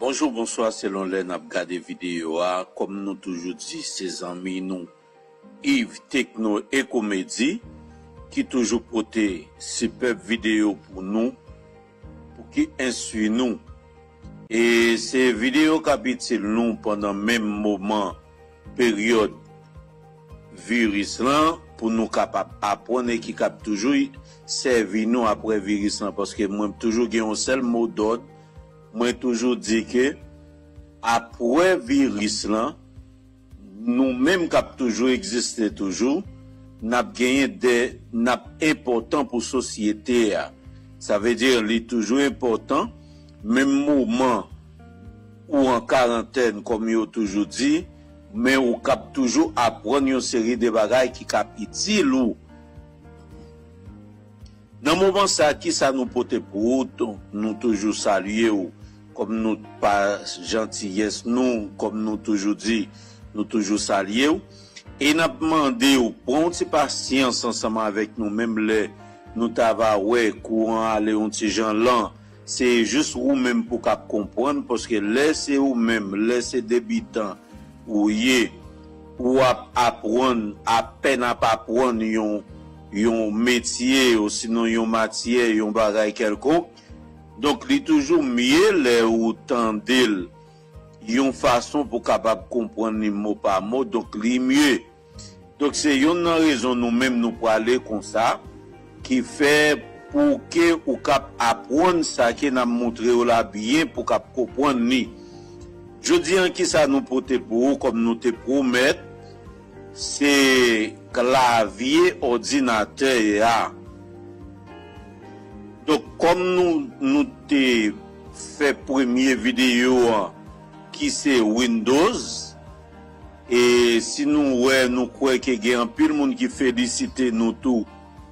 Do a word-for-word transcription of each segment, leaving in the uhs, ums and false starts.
Bonjou, bonswa, selon lè n ap gade videyo a. Kòm nou toujou di, se zanmi nou Yves Techno e Komedi ki toujou pote sipèb videyo pou nou, pou ki enstwi nou. E se videyo k ap itil nou pandan menm moman, peryòd viris lan, pou nou kapab aprann e ki k ap toujou sèvi nou apre viris lan, paske mwen toujou gen yon sèl modòd. Mwen toujou di ke apre viris lan, nou menm k ap toujou egziste toujou, n ap genyen de, n ap enpòtan pou sosyete a. Sa vle di, li toujou enpòtan, menm moman ou an karantèn, kòm yo toujou di, men ou k ap toujou aprann yon seri de bagay ki k ap itil ou. Nan moman sa, kisa nou pote pou ou? Tou, nou toujou salye w, kòm nou pa jantiyès nou, kòm nou toujou di, nou toujou salye w. E n ap mande w, pran yon ti pasyans ansanm avèk nou, menm lè nou ta va wè kouran ale yon ti jan lan, se jis ou menm pou k ap konprann, paske lè se ou menm, lè se debitan ou ye, ou ap aprann, apèn ap aprann yon, yon metye, osinon yon matyè, yon bagay kèlkonk. Donk, li toujou mye lè ou tande l yon fason pou kapab konprann li mo pa mo. Donk, li mye. Donk, se yonn nan rezon nou menm nou prale konsa, ki fè pou ke ou k ap aprann sa ke n ap montre w la byen pou k ap konprann li. Jodi an, kisa nou pote pou ou, kòm nou te pwomèt, se klavye òdinatè a. Donk, kòm nou, nou te fè premye videyo an, ki se Windows, e si nou wè, nou kwè ke gen anpil moun ki felisite nou tou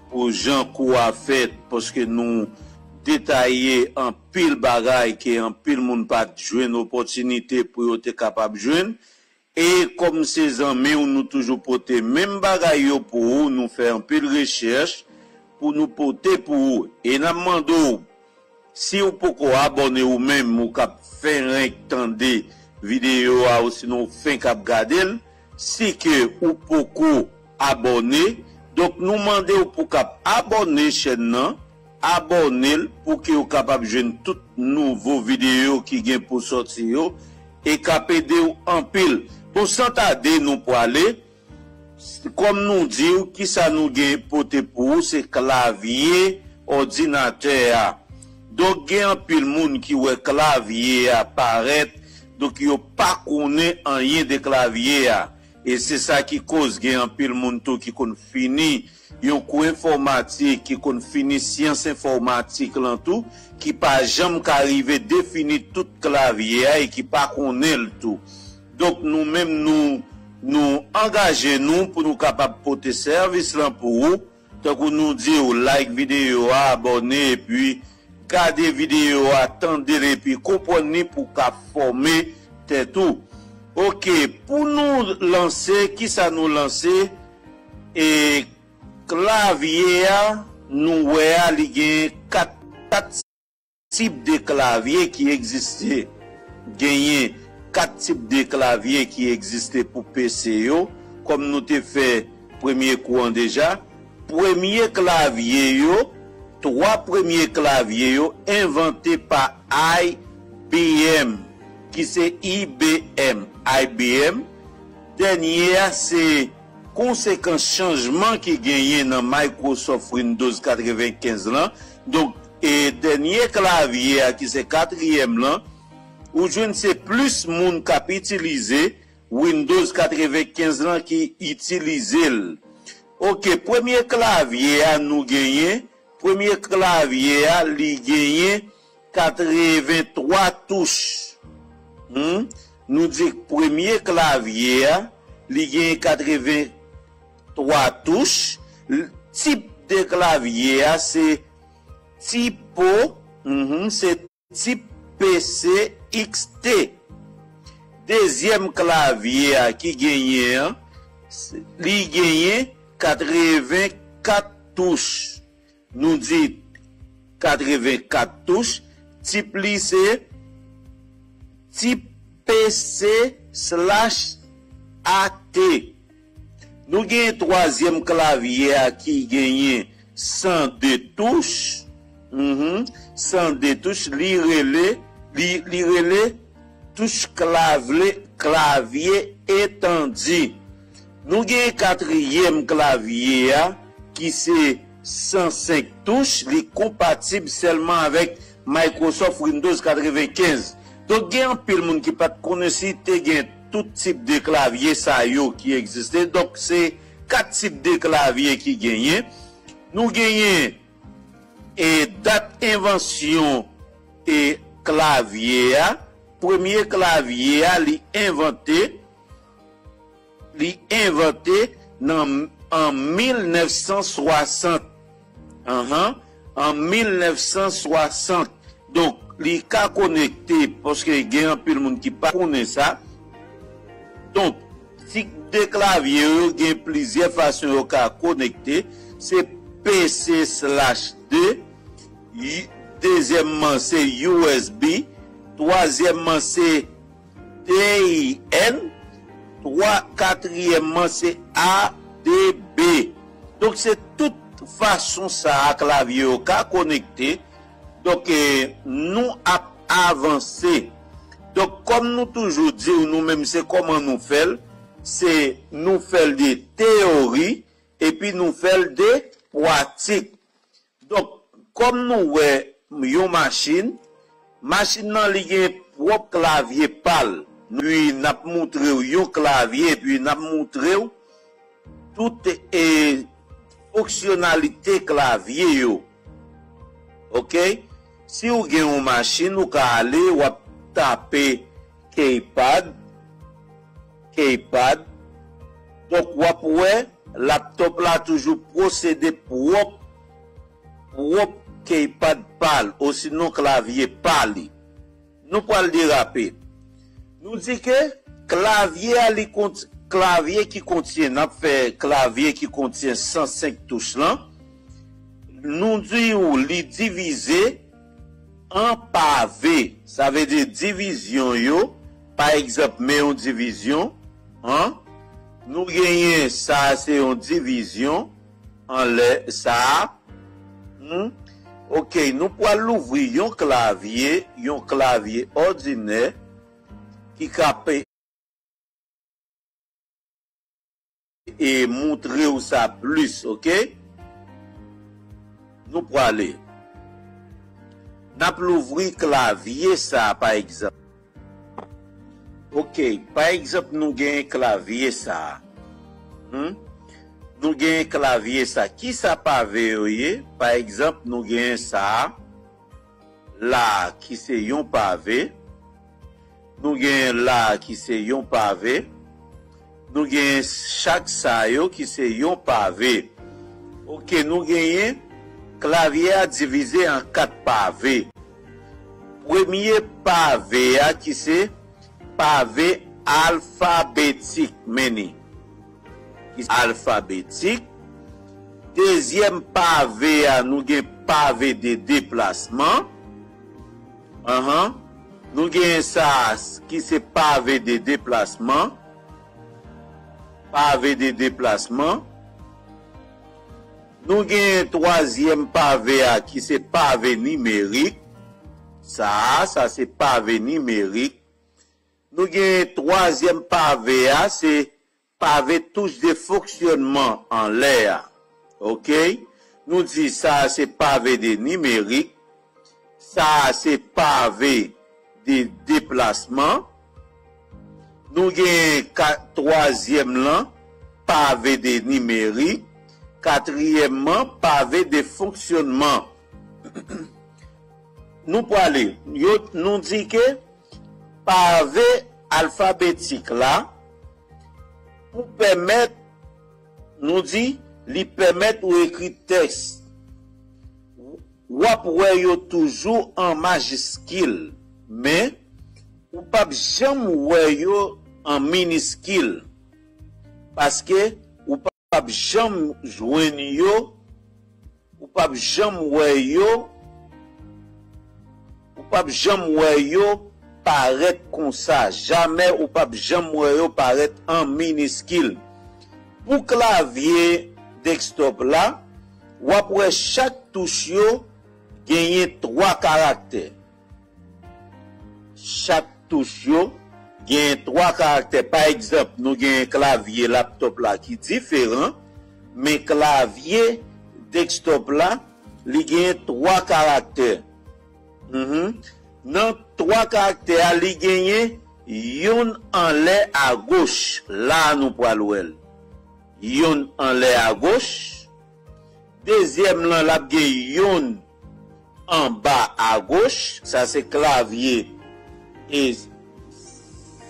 pou jan kou a fèt, paske nou detaye anpil bagay ke anpil moun pa t jwenn opòtinite pou yo te kapab jwenn. E kòm se zanmi w, nou toujou pote menm bagay yo pou ou, nou fè anpil rechèch pou nou pote pou ou. E n ap mande w, si w poko abòne ou menm, ou k ap fenk tande videyo a, osinon w fenk ap gade l, si ke ou poko abòne, donk nou mande w pou k ap abòne chèn nan, abòne l pou ke w kapab jwenn tout nouvo videyo ki gen pou sòti yo, e k ap ede w anpil. Bon, san tade, nou prale. Kòm nou di w, kisa nou gen pote pou ou, se klavye òdinatè a. Donk, gen anpil moun ki wè klavye a parèt, donk yo pa konnen anyen de klavye a. E se sa ki koz gen anpil moun tou ki konn fini yon kou enfòmatik, ki konn fini syans enfòmatik lan tou, ki pa janm ka rive defini tout klavye a e ki pa konnen l tou. Donk, nou menm, nou, nou angaje nou pou nou kapab pote sèvis lan pou ou, tankou nou di w, like videyo a, abòne, epi gade videyo a, tande l, epi konprann li pou w ka fòme tèt ou. Oke, pou nou lanse, kisa nou lanse? E klavye a, nou wè a, li gen kat, kat tip de klavye ki egziste. Genyen kat tip de klavye ki egziste pou P C yo, kòm nou te fè premye kou an deja. Premye klavye yo, twa premye klavye yo envante pa I B M, ki se I B M, I B M. Dènye a se konsekans chanjman ki genyen nan Microsoft Windows katrevenkenz lan. Donk, e dènye klavye a, ki se katriyèm lan, ou jwenn se plis moun k ap itilize Windows katrevenkenz lan ki itilize l. Oke, premye klavye a nou genyen, premye klavye a, li genyen katrevenntwa touch. Hmm? Nou di premye klavye a, li genyen katrevenntwa touch. L-, tip de klavye a, se tipo, mhm, se tip P C X T. Dezyèm klavye a ki genyen an, s-, li genyen katrevenkat touch. Nou di katrevenkat touch, tip li se Tip P C slash A T. Nou genyen twazyèm klavye a ki genyen san de touch. Mhm. San de touch, li rele, li, li rele touch klavye, klavye etandi. Nou genyen katriyèm klavye a ki se san senk touch, li konpatib sèlman avèk Microsoft Windows katrevenkenz. Donk, gen anpil moun ki pa t konnen si te gen tout tip de klavye sa yo ki egziste. Donk, se kat tip de klavye ki genyen. Nou genyen, e, dat envansyon, e, klavye a. Premye klavye a, li envante, li envante nan, an mil nèf san swasant. Anhan, an mil nèf san swasant. Donk, li ka konekte, paske gen anpil moun ki pa konnen sa. Donk, tip de klavye yo gen plizyè fason yo ka konekte. Se P C slash de, y-, dezyèmman se U S B, twazyèmman se D I N, twa, katriyèmman se A D B. Donk, se tout fason sa a klavye yo ka konekte. Donk, e, nou ap avanse. Donk, kòm nou toujou di w, nou menm se kòman nou fè l, se nou fè l de teyori, epi nou fè l de pwatik. Donk, kòm nou wè yon machin, machin nan li gen pwòp klavye pa l. Epi n ap moutre w yon klavye, epi n ap moutre w tout, e, fonksyonalite klavye yo. Oke? Si w gen yon machin, ou ka ale, w ap tape keypad, keypad. Donk, w ap wè, laptop la toujou posede pwòp, pwòp keypad pa l, osinon klavye pa li. Nou pral derape. Nou di ke klavye a, li kont-, klavye ki kontyen, n ap fè klavye ki kontyen san senk touch lan, nou di w li divize an pave. Sa vle di divizyon yo. Pa egzanp, men yon divizyon, an. Nou genyen sa a, se yon divizyon anlè sa a. Hmm. Oke, nou pral louvri yon klavye, yon klavye òdinè ki ka pe-, e moutre w sa plis, oke? Nou prale. N ap louvri klavye sa a, pa egzanp. Oke, pa egzanp, nou genyen klavye sa a. Hmm? Nou genyen klavye sa a. Ki sa pave yo ye? Pa egzanp, nou genyen sa a la a ki se yon pave. Nou genyen la a ki se yon pave. Nou genyen chak sa yo ki se yon pave. Oke, nou genyen klavye a divize an kat pave. Premye pave a ki se pave alfabetik, men li. Ki alfabetik. Dezyèm pave a, nou gen pave de deplasman. Anhan. Nou gen sa a ki se pave de deplasman. Pave de deplasman. Nou gen twazyèm pave a ki se pave nimerik. Sa a, sa se pave nimerik. Nou gen twazyèm pave a, se pave touch de fonksyònman anlè a. Oke? Nou di sa a se pave de nimerik. Sa a se pave de deplasman. Nou gen ka-, twazyèm lan, pave de nimerik. Katriyèmman, pave de fonksyònman. Nou prale, yo, nou di ke pave alfabetik la, pou pèmèt, nou di, li pèmèt ou ekri tèks. W ap wè yo toujou an majiskil, men ou p ap janm wè yo an miniskil, paske ou p ap janm jwenn yo, ou p ap janm wè yo, ou p ap janm wè yo parèt konsa. Jamè ou p ap janm wè yo parèt an miniskil. Pou klavye desktop la, w ap wè chak touch yo genyen twa karaktè. Chak touch yo genyen twa karaktè. Pa egzanp, nou genyen klavye laptop la ki diferan, men klavye desktop la, li genyen twa karaktè. Mhm. Nan twa karaktè a, li genyen yonn anlè agoch. La a nou pral wè l. Yonn anlè agoch. Dezyèm lan, l ap gen yonn anba agoch. Sa se klavye e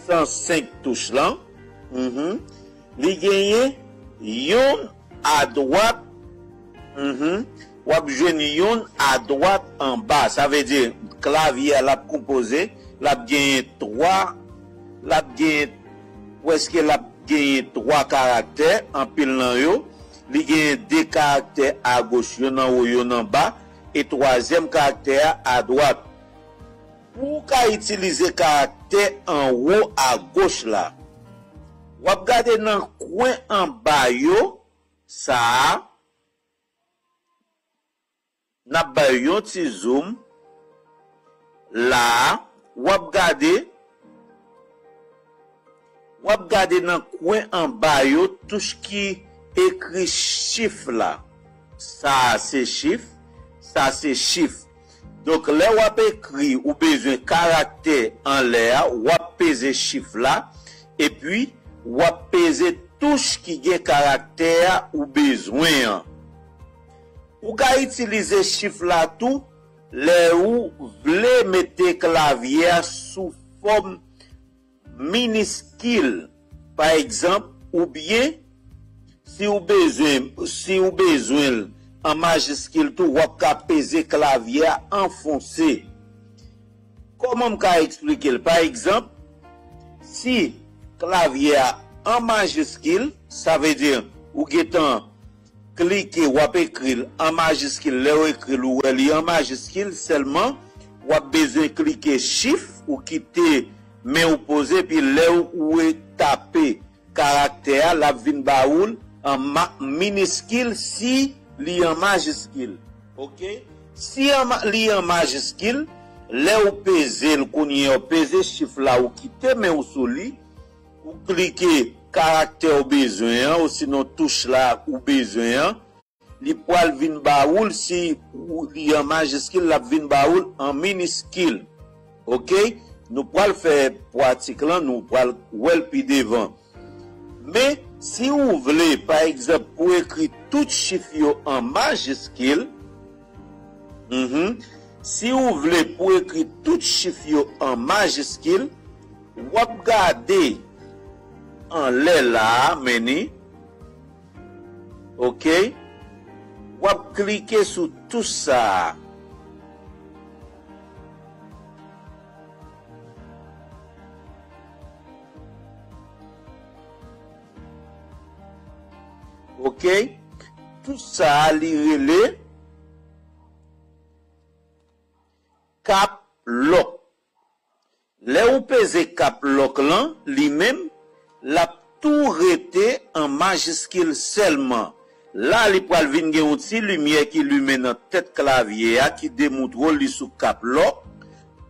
san senk touch lan. Mhm. Li genyen yonn adwat. Mhm. W ap jwenn yonn adwat anba. Sa vle di, klavye a l ap konpoze, l ap genyen twa, l ap genyen, prèske l ap genyen twa karaktè, anpil nan yo. Li genyen de karaktè agoch, yonn anwo, yonn anba, e twazyèm karaktè a adwat. Pou w ka itilize karaktè anwo agoch la, w ap gade nan kwen anba yo, sa a, n ap bay yon ti zoom. La a, w ap gade, w ap gade nan kwen anba yo, touch ki ekri chif la. Sa a se chif, sa se chif. Donk, lè w ap ekri, ou bezwen karaktè anlè a, w ap peze chif la, epi w ap peze touch ki gen karaktè a ou bezwen an. Ou ka itilize chif la tou lè ou vle mete klavye a sou fòm miniskil, pa egzanp, oubyen si ou bezwen, si ou bezwen l an majiskil tou, w ap ka peze klavye a anfonse. Kòman m ka eksplike l? Pa egzanp, si klavye a an majiskil, sa vle di ou gentan klike, w ap ekri l an majiskil. Lè w ekri l, ou wè li an majiskil, sèlman w ap bezwen klike Shift, ou kite men w poze, epi lè w, ou tape karaktè a, l ap vin ba ou l an ma-, miniskil si li an majiskil. Oke? Si an ma-, li an majiskil, lè w peze l kounye a, w peze chif la, ou kite men w sou li, ou klike karaktè w bezwen an, osinon touch la ou bezwen an, li pral vin ba ou l, si ou, li an majiskil, l ap vin ba ou l an miniskil. Oke? Nou pral fè pratik lan, nou pral wè l pi devan. Men, si ou vle, pa egzanp, pou ekri tout chif yo an majiskil, mhm, si ou vle pou ekri tout chif yo an majiskil, w ap gade anlè la a, men ni, oke, w ap klike sou touch sa a. Oke? Touch sa a, li rele Cap Lock. Lè ou peze Cap Lock lan, li menm, l ap tou rete an majiskil sèlman. La, li pral vin gen yon ti limyè ki limen nan tèt klavye a ki demoutre w li sou Cap Lock.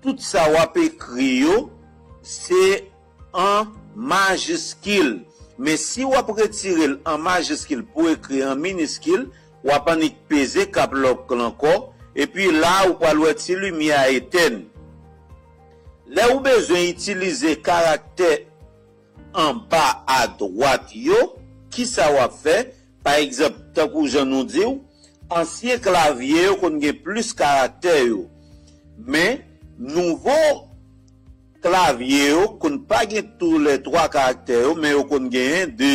Tout sa w ap ekri yo, se an majiskil. Men si w ap retire l an majiskil pou ekri an miniskil, w ap annik peze Cap Lock lan ankò, epi la, ou pral wè ti limyè a etèn. Lè ou bezwen itilize karaktè anba adwat yo, kisa w ap fè? Pa egzanp, tankou jan nou di w, ansyen klavye yo konn gen plis karaktè yo. Men, nouvo klavye yo konn pa gen toulètwa karaktè yo, men yo konn genyen de.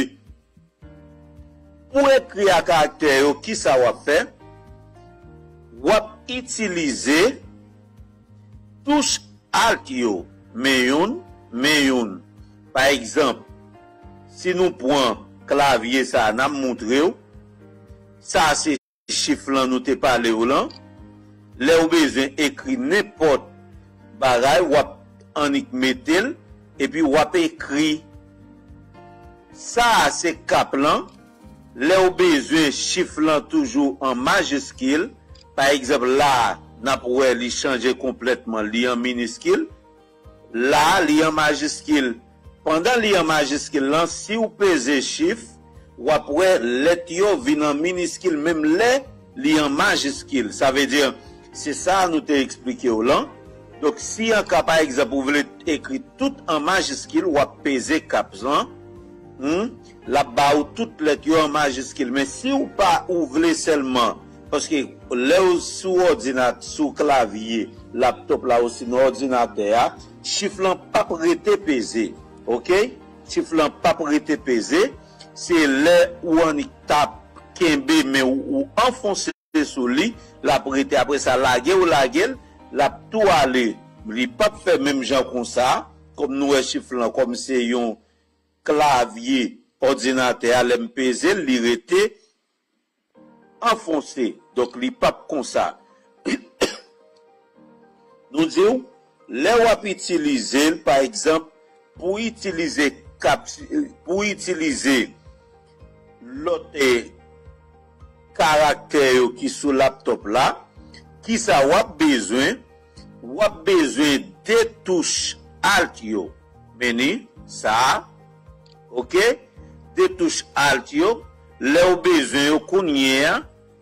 Pou ekri a karaktè yo, kisa w ap fè? W ap itilize touch Alt yo, men youn, men youn. Pa egzanp, si nou pran klavye sa a, n ap montre w. Sa se chif lan nou te pale w lan. Lè w bezwen ekri nenpòt bagay, w ap annik mete l, epi w ap ekri. Sa a se kap lan. Lè w bezwen chif lan toujou an majiskil, pa egzanp, la a, n ap wè li chanje konplètman, li an miniskil. La a, li an majiskil. Pandan li an majiskil lan, si w peze chif, w ap wè lèt yo vin an miniskil menm lè li an majiskil. Sa vle di, se sa a nou te eksplike w lan. Donk, si an ka, pa egzanp, ou vle ekri tout an majiskil, w ap peze kap lan. Hmm? L ap ba ou tout lèt yo an majiskil. Men si w pa, ou vle sèlman, paske lè w sou òdinat-, sou klavye laptop la, osinon òdinatè a, chif lan p ap rete peze. Oke? Chif lan p ap rete peze. Se lè ou annik tap, kenbe men ou, ou anfonse sou li, l ap rete. Apre sa, lage ou lage l, l ap tou ale. Li p ap fè menm jan konsa, kòm nou wè chif lan, kòm se yon klavye òdinatè a, lè m peze l, li rete anfonse. Donk, li p ap konsa. Nou di w, lè w ap itilize l, pa egzanp, pou itilize kap-, pou itilize lòt, eh, karaktè yo ki sou laptop la, kisa w ap bezwen? W ap bezwen de touch Alt yo. Men ni sa a, oke? De touch Alt yo, lè w bezwen yo kounye a,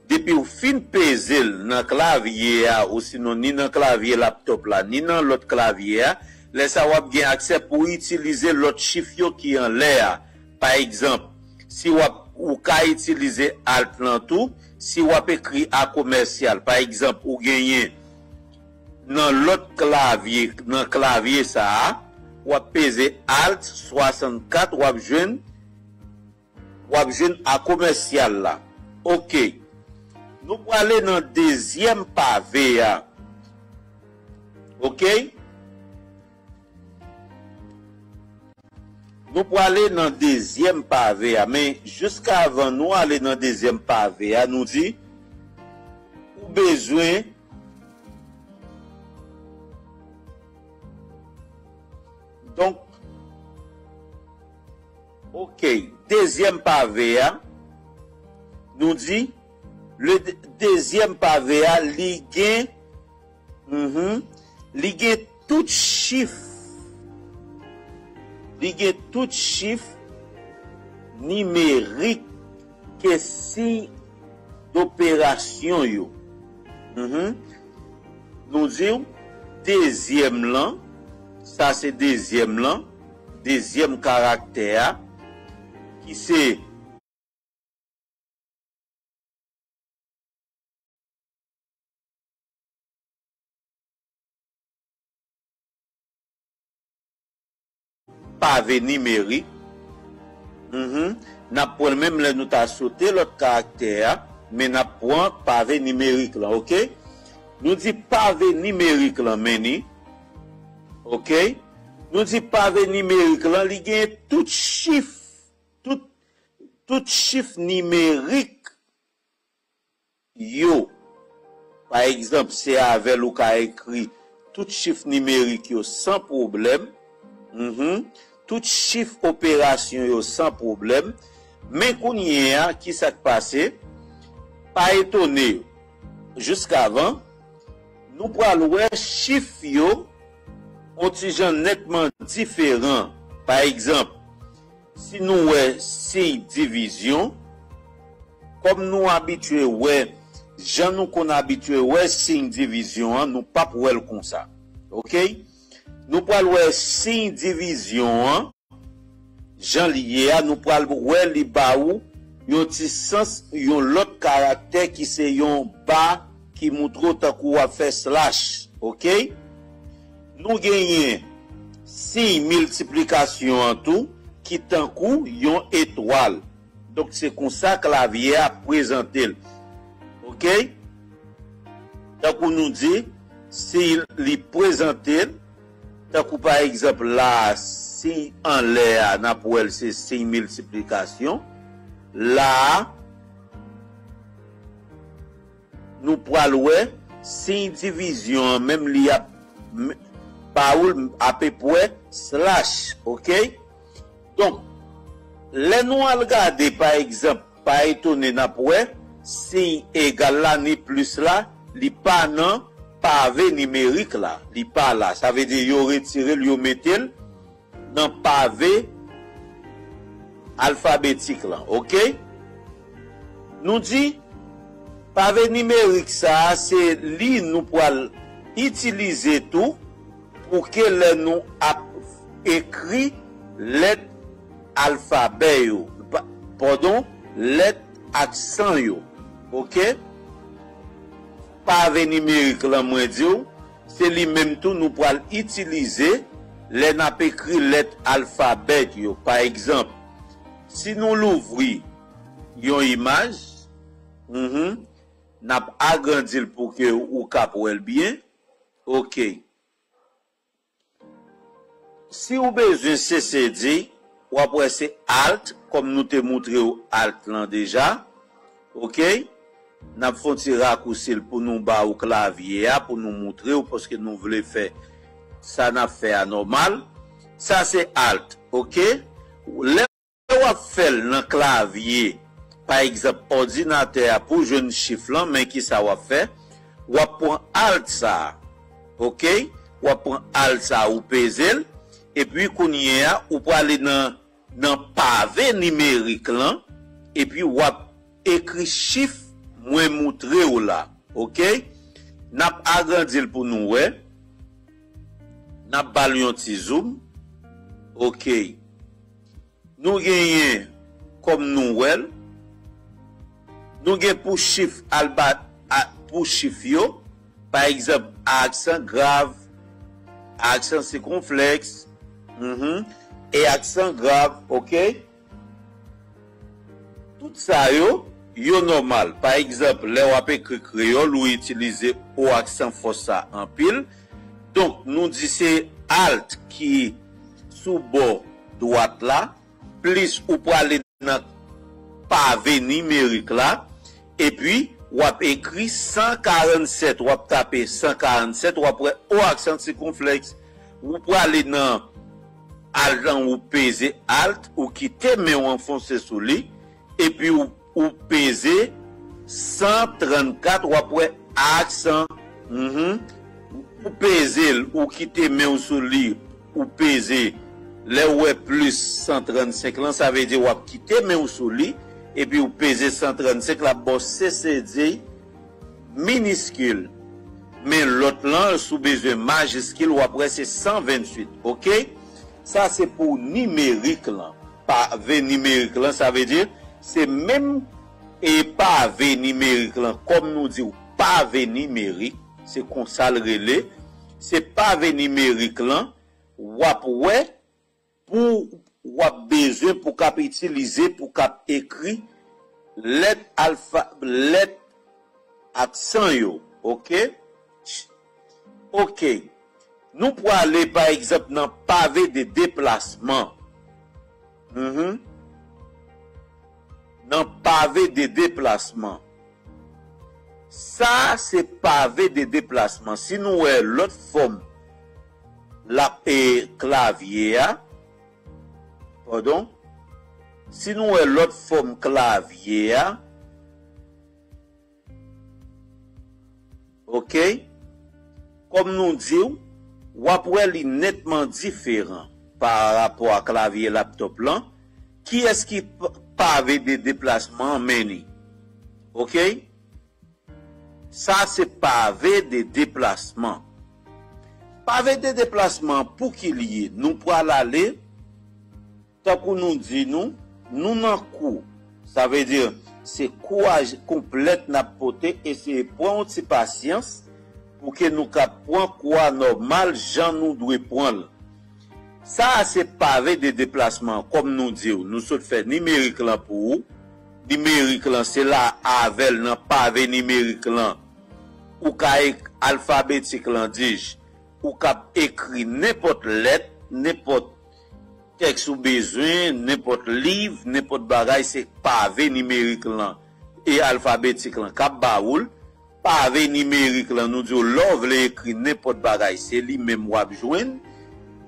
depi w fin peze l nan klavye a, osinon ni nan klavye laptop la, ni nan lòt klavye a, lè sa a w ap gen aksè pou w itilize lòt chif yo ki anlè a. Pa egzanp, si w ap, ou ka itilize Alt lan tou, si w ap ekri A komèsyal, pa egzanp, ou genyen nan lòt klavye, nan klavye sa a, w ap peze Alt swasannkat, w ap jwenn, w ap jwenn A komèsyal la. Oke. Nou prale nan dezyèm pave a. Oke? Nou prale nan dezyèm pave a, men jiskavan nou ale nan dezyèm pave a, nou di, ou bezwen, donk, oke, dezyèm pave a, nou di, le de-, dezyèm pave a, li gen Mhm. Li gen tout chif. Li gen tout chif nimerik ke siy doperasyon yo. Mhm. Nou di w, dezyèm lan, sa se dezyèm lan, dezyèm karaktè a, ki se pave nimerik. Mhm. N ap pran l menm lè nou ta sote lòt karaktè a, men n ap pran pave nimerik lan, oke? Nou di pave nimerik lan, men ni. Oke? Nou di pave nimerik lan, li gen tout chif, tout, tout chif nimerik yo. Pa egzanp, se avè l ou ka ekri tout chif nimerik yo san pwoblèm. Mhm. Tout chif operasyon yo san pwoblèm. Men kounye a, ki sa k pase? Pa etone, jiskavan, nou pral wè chif yo yon ti jan nètman diferan. Pa egzanp, si nou wè siy divizyon, kòm nou abitye wè, jan nou konn abitye wè siy divizyon an, nou p ap wè l konsa. Oke? Nou pral wè siy divizyon an, jan li ye a, nou pral wè li ba ou yon ti sans, yon lòt karaktè ki se yon ba ki moutre w tankou w ap fè slash, oke? Nou genyen siy miltiplikasyon an tou, ki tankou yon etwal. Donk, se konsa klavye a prezante l. Oke? Tankou nou di, si li prezante l, tankou pa egzanp la, siy anlè a, n ap wè l se siy miltiplikasyon. La a, nou pral wè siy divizyon an, menm li ap, m-, ba ou l apepwè slash, oke? Donk, lè nou al gade, pa egzanp, pa etone n ap wè, siy egal la, ni plis la, li pa nan pave nimerik la. Li pa la. Sa vle di yo retire l, yo mete l nan pave alfabetik lan, oke? Nou di, pave nimerik sa a, se li nou pral itilize tou pou ke lè nou ap ekri lèt alfabè yo, pa- padon, lèt aksan yo, oke? Pave nimerik lan, mwen di w, se li menm tou nou pral itilize lè n ap ekri lèt alfabèt yo. Pa egzanp, si nou louvri yon imaj, mhm, n ap agrandi l pou ke ou kab wè l byen. Oke. Si ou bezwen C C D, w ap wè se Alt, kòm nou te moutre w Alt lan deja. Oke? N ap fè yon ti rakousi l pou nou ba ou klavye a, pou nou moutre w, paske nou vle fè sa n ap fè a nòmal. Sa se Alt, oke? Lè w ap fè l nan klavye, pa egzanp, òdinatè a, pou jwenn chif lan, men ki sa w ap fè? W ap pran Alt sa a, oke? W ap pran Alt sa a, ou peze l, epi kounye a, ou prale nan, nan pave nimerik lan, epi w ap ekri chif mwen moutre w la, oke? N ap agrandi l pou nou wè. N ap ba l yon ti zoom. Oke. Nou genyen, kòm nou wè l, nou gen pou chif alba, a, pou chif yo, pa egzanp, a aksan grav, a aksan sikonflèks, mhm, e aksan grav, oke? Tout sa yo, yo nòmal. Pa egzanp, lè w ap ekri kreyòl, ou itilize o aksan fò sa anpil. Donk, nou di se Alt ki sou bò dwat la, plis ou prale nan pave nimerik la, epi w ap ekri san karannsèt, w ap tape san karannsèt, w ap wè o aksan sikonflèks. Ou prale nan Alt lan, ou peze Alt, ou kite men w anfonse sou li, epi ou, ou peze san trannkat, w ap wè aksan. Mhm. Ou peze l, ou kite men w sou li, ou peze. Lè w wè plis san trannsenk lan, sa vle di w ap kite men w sou li, epi ou peze san trannsenk, l ap ba w C C D miniskil. Men lòt lan, si w bezwen majiskil, w ap wè se san venntuit, oke? Sa se pou nimerik lan. Pave nimerik lan, sa vle di, se menm e pave nimerik lan, kòm nou di w, pave nimerik, se konsa l rele, se pave nimerik lan, w ap wè, pou w ap bezwen pou k ap itilize, pou k ap ekri lèt alfa, lèt aksan yo, oke? Oke. Nou prale, pa egzanp, nan pave de deplasman. Mhm. Nan pave de deplasman. Sa se pave de deplasman. Si nou wè lòt fòm la, e, klavye a, padon, si nou wè lòt fòm klavye a, oke, kòm nou di w, w ap wè li nètman diferan pa rapò a klavye laptòp lan. Kiyès ki p-, pave de deplasman an, Manny? Oke? Sa se pave de deplasman. Pave de deplasman, pou ki li ye? Nou pral ale, tankou nou di nou, nou nan kou. Sa vle di, se kou a konplèt n ap pote, eseye pran yon ti pasyans pou ke nou ka pran kou a nòmal jan nou dwe pran l. Sa a se pave de deplasman, kòm nou di w, nou sot fè nimerik lan pou ou. Nimerik lan, se la avè l nan pave nimerik lan, ou ka ek-, alfabetik lan, dij, ou kab ekri nenpòt lèt, nenpòt tèks ou bezwen, nenpòt liv, nenpòt bagay, se pave nimerik lan e alfabetik lan k ap ba ou l. pave nimerik lan, nou di w lè w vle ekri nenpòt bagay, se li menm w ap jwenn.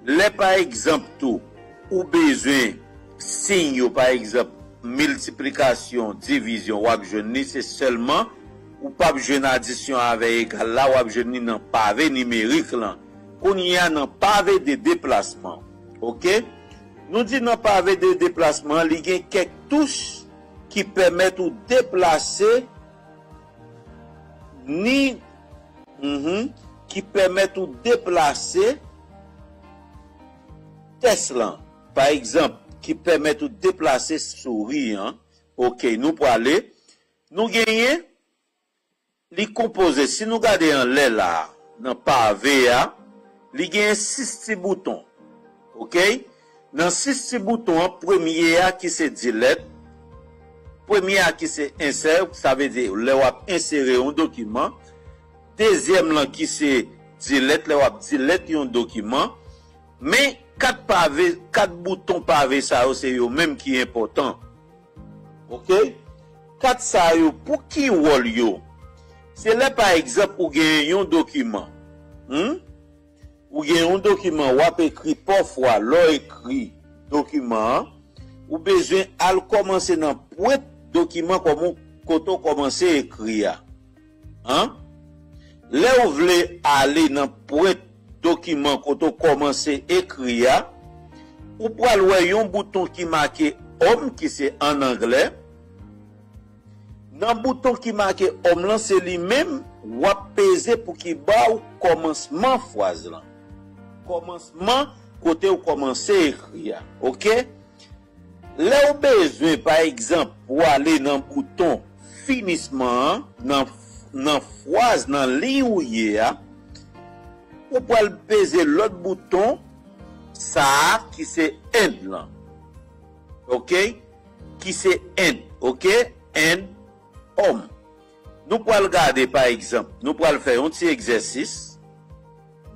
Lè pa egzanp tou, ou bezwen siy yo, pa egzanp, miltiplikasyon, divizyon, w ap jwenn li, se sèlman ou p ap jwenn adisyon avè egal la, w ap jwenn li nan pave nimerik lan. Kounye a nan pave de deplasman. Oke? Nou di nan pave de deplasman, li gen kèk touch ki pèmèt ou deplase ni, mhm, ki pèmèt ou deplase tès lan. Pa egzanp, ki pèmèt ou deplase souri an. Oke, nou prale. Nou genyen, li konpoze, si nou gade anlè la, nan pave a, li genyen sis ti bouton. Oke? Nan sis ti bouton an, premye a ki se delete, premye a ki se insert, sa vle di lè w ap ensere yon dokiman, dezyèm lan ki se delete, lè w ap delete yon dokiman, men kat pave, kat bouton pave sa yo, se yo menm ki enpòtan. Oke? Kat sa yo, pou ki wòl yo? Se lè, pa egzanp, ou gen yon dokiman. Hmm? Ou gen yon dokiman, w ap ekri, pafwa, lè w ekri dokiman an, ou bezwen al kòmanse nan pwent dokiman kòman, kote w kòmanse ekri a. An? Lè w vle ale nan pwent dokiman kote w kòmanse ekri a, ou pral wè yon bouton ki make home, ki se an anglè. Nan bouton ki make home lan, se li menm w ap peze pou ki ba w kòmansman fraz lan. Kòmansman kote w kòmanse ekri a. Oke? Lè w bezwen, pa egzanp, pou w ale nan bouton finisman an, nan, nan fraz, nan liy ou ye a, ou pral peze lòt bouton sa a ki se end lan. Oke? Ki se end, oke? End home. Nou pral gade, pa egzanp, nou pral fè yon ti egzèsis.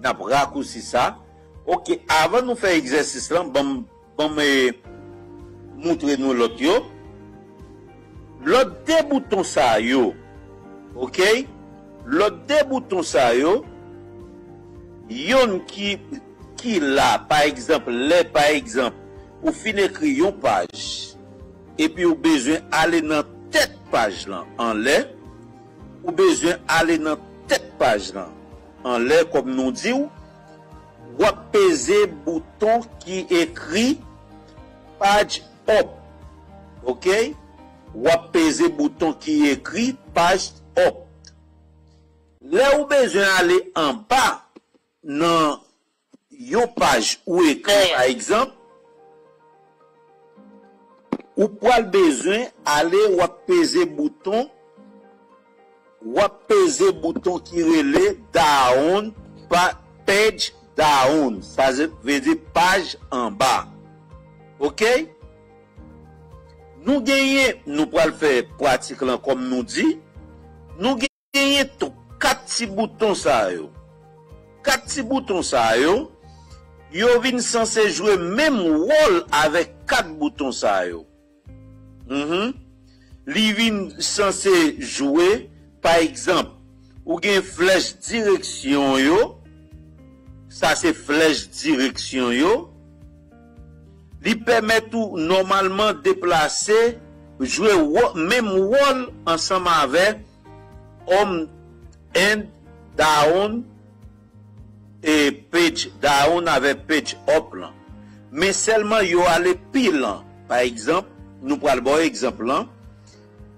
N ap rakousi sa. Oke, avan nou fè egzèsis lan, ban m, ban m, eh, moutre nou lòt yo. Lòt de bouton sa yo, oke? Lòt de bouton sa yo, yonn ki, ki la, pa egzanp, lè, pa egzanp, ou fin ekri yon paj, epi ou bezwen ale nan tèt paj lan anlè, ou bezwen ale nan tèt paj lan anlè, kòm nou di w, w ap peze bouton ki ekri page up. Oke? W ap peze bouton ki ekri page up. Lè ou bezwen ale anba nan yon paj ou ekri, pa egzanp, ou pral bezwen ale, w ap peze bouton, w ap peze bouton ki rele down, pa, page down. Sa vle di paj anba. Oke? Nou genyen, nou pral fè pratik lan kòm nou di. Nou genyen tou kat ti bouton sa yo. Kat ti bouton sa yo, yo vin sanse jwe menm wòl avèk kat bouton sa yo. Mhm. Li vin sanse jwe, pa egzanp, ou gen flèch direksyon yo, sa se flèch direksyon yo. Li pèmèt ou nòmalman deplase, jwe wò-, menm wòl ansanm avè home and down, e page down avè page up lan. Men sèlman yo ale pi lan. Pa egzanp, nou pral ba w egzanp lan.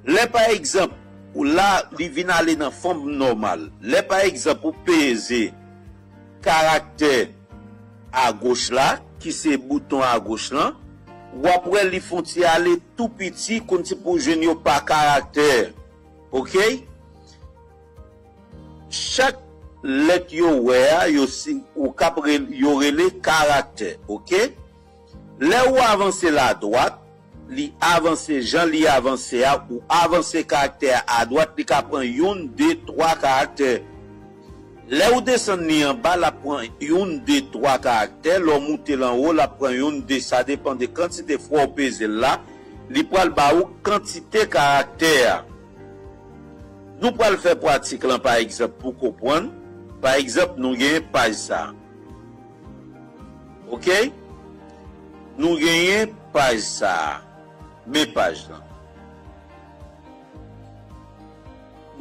Lè pa egzanp, ou la, li vin ale nan fòm nòmal. Lè pa egzanp, ou peze karaktè agoch la, ki se bouton agoch lan, w ap wè li fon ti ale tou piti, konn ti pou jwenn yo pa karaktè. Oke? Chak lèt yo wè a, yo si, ou k ap re-, yo rele karaktè. Oke? Lè ou avanse l adwat, li avanse jan li avanse a, ou avanse karaktè a adwat, li ka pran youn, de, twa karaktè. Lè ou desann li anba, l ap pran youn, de, twa karaktè. Lè w moute l anwo, l ap pran youn, de. Sa depann de kantite fwa w peze l la, li pral ba ou kantite karaktè a. Nou pral fè pratik lan, pa egzanp, pou konprann. Pa egzanp, nou genyen paj sa a. Oke? Nou genyen paj sa a. Men paj lan.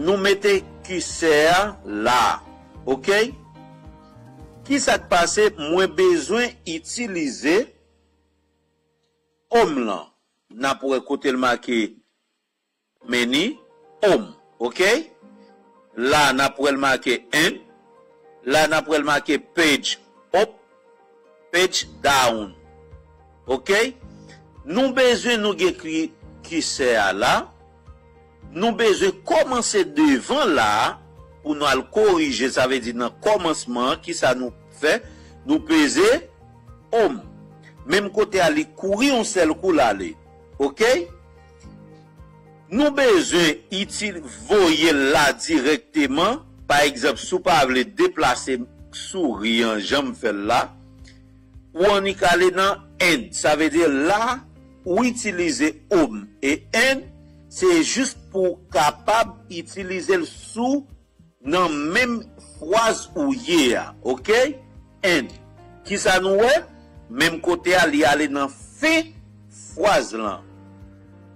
Nou mete kisè a la. Oke? Ki sa k pase? Mwen bezwen itilize home lan. N ap wè kote l make meni, home, oke? La, n ap wè l make end. La, n ap wè l make page up, page down. Oke? Nou bezwen nou gen ki, kisè a la. Nou bezwen kòmanse devan la a pou nou al korije. Sa vle di nan kòmansman an, ki sa nou fè? Nou peze home. Menm kote a, li kouri yon sèl kou l ale. Oke? Nou bezwen itil-, voye l la dirèkteman. Pa egzanp, si w pa vle deplase souri an jan m fè l la, ou annik ale nan end. Sa vle di la, ou itilize home e end, se jis pou w kapab itilize l sou nan menm fraz ou ye a, oke? End. Kisa nou wè? Menm kote a, li ale nan fen fraz lan.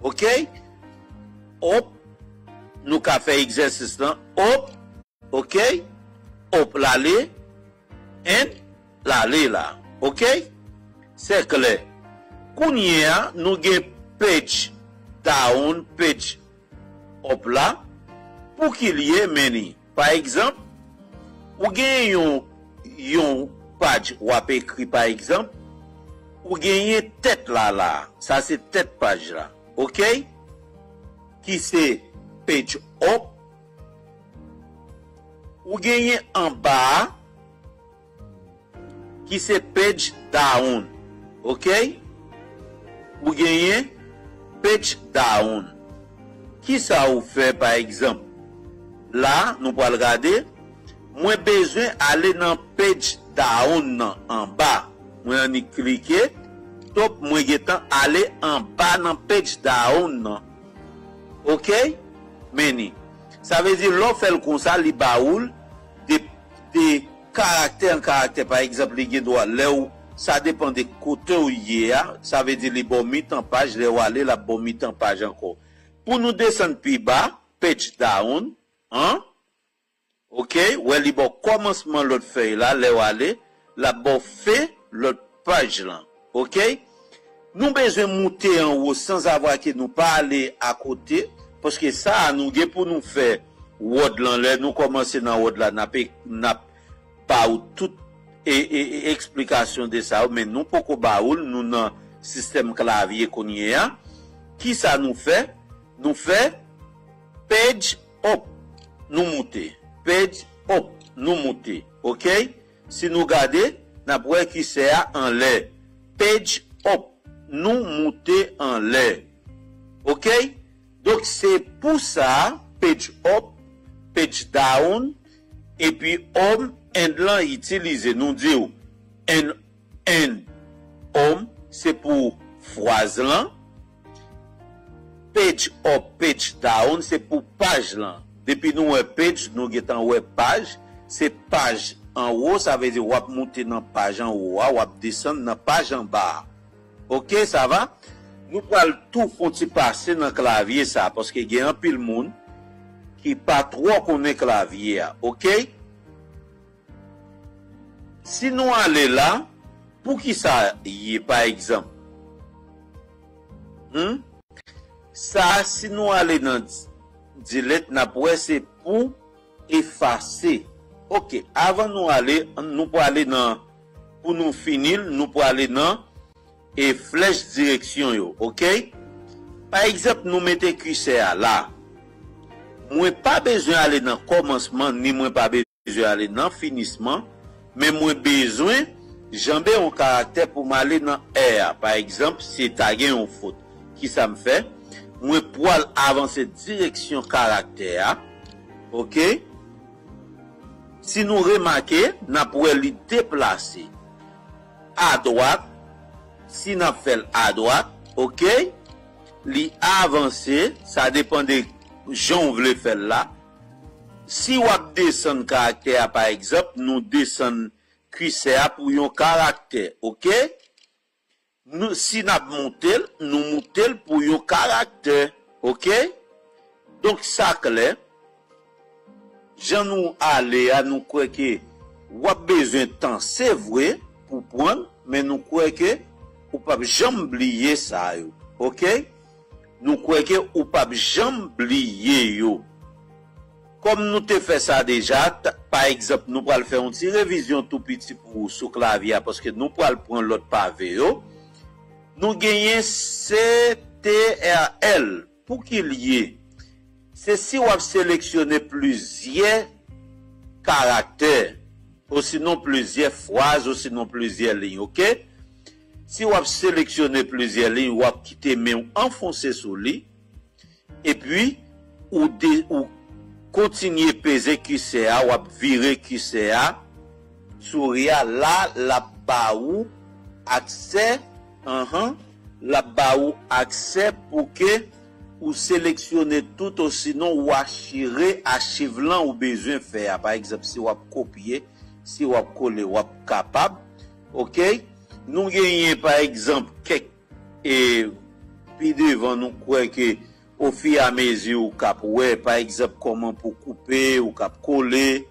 Oke? Hop, nou ka fè egzèsis lan. Hop, oke? Hop, l ale. End, l ale la. Oke? Se klè. Kounye a, nou gen page down, page up la. Pou ki l ye, men li. Pa egzanp, ou gen yon, yon paj w ap ekri, pa egzanp, ou genyen tèt la la. Sa se tèt paj la. Oke? Ki se page up. Ou genyen anba a, ki se page down. Oke? Ou genyen page down. Kisa ou fè, pa egzanp? La, nou pral gade. Mwen bezwen ale nan page down nan anba. Mwen annik klike. Top, mwen gentan ale anba nan page down nan. Oke? Men ni. Sa vle di, lè w fè l konsa, li ba ou l de, de karaktè an karaktè. Pa egzanp, li gen dwa, lè w, sa depann de kote w ye a, sa vle di li ba w mitan paj, lè w ale, l ap ba w mitan paj ankò. Pou nou desann pi ba, page down, an, oke, wè li ba w kòmansman lòt fèy la, lè w ale, l ap ba w fen lòt paj lan, oke? Nou bezwen moute anwo sanzavwa ke nou pa ale akote, paske sa a nou gen pou nou fè wòd lan, lè nou kòmanse nan wòd la, n ap, n ap ba ou tout e, e, e, eksplikasyon de sa yo, men nou poko ba ou l, nou nan sistèm klavye kounye a. Kisa nou fè? Nou fè page up, nou moute. Page up, nou moute. Oke? Si nou gade, n ap wè kisè a anlè. Page up, nou moute anlè. Oke? Donk, se pou sa, page up, page down, epi home, end lan itilize. Nou di w, and, and home, se pou fraz lan. Page up, page down, se pou paj lan. Depi nou wè page, nou gentan wè paj. Se paj anwo, sa vle di w ap moute nan paj anwo a, w ap desann nan paj anba a. Oke, sa va? Nou pral tou fè yon ti pase nan klavye sa, paske gen anpil moun ki pa twò konnen klavye a, oke? Si nou ale la, pou ki sa ye, pa egzanp? Hmm? Sa, si nou ale nan di-, delete, n ap wè se pou efase. Oke, avan nou ale, nou prale nan, pou nou fini l, nou prale nan e flèch direksyon yo, oke? Pa egzanp, nou mete kisè a la. Mwen pa bezwen ale nan kòmansman, ni mwen pa bezwen ale nan finisman, men mwen bezwen janbe yon karaktè pou m ale nan è a. Pa egzanp, si ta gen yon fot, kisa m fè? Mwen pral avanse direksyon karaktè a, oke? Si nou remake, n ap wè li deplase. Adwat, si n ap fè l adwat, oke, li avanse, sa depann de jan w vle fè l la, Si w ap desann karaktè a, pa egzanp, nou desann kisè a pou yon karaktè, oke? Nou, si n ap monte l, nou monte l pou yon karaktè, oke? Donk, sa klè. Jan nou ale a, nou kwè ke w ap bezwen tan, se vre, pou pran, men nou kwè ke ou p ap janm bliye sa yo, oke? Nou kwè ke ou p ap janm bliye yo. Kòm nou te fè sa deja, t-, pa egzanp, nou pral fè yon ti revizyon tou piti pou ou sou klavye a, paske nou pral pran lòt pave yo. Nou genyen C T R L. Pou ki l ye? Se si w ap seleksyone plizyè karaktè, osinon plizyè fraz, osinon plizyè liy, oke? Si w ap seleksyone plizyè liy, w ap kite men w anfonse sou li, epi ou de, ou kontinye peze kisè a, w ap vire kisè a, souri a, la, l ap ba ou aksè, anhan, l ap ba ou aksè pou ke ou seleksyone tout, osinon ou achire achiv lan ou bezwen fè a. Pa egzanp, si w ap kopye, si w ap kole, w ap kapab. Oke? Nou genyen, pa egzanp, kèk, e, pi devan, nou kwè ke ofiramezi ou k ap wè, pa egzanp, kòman pou koupe, ou k ap kole.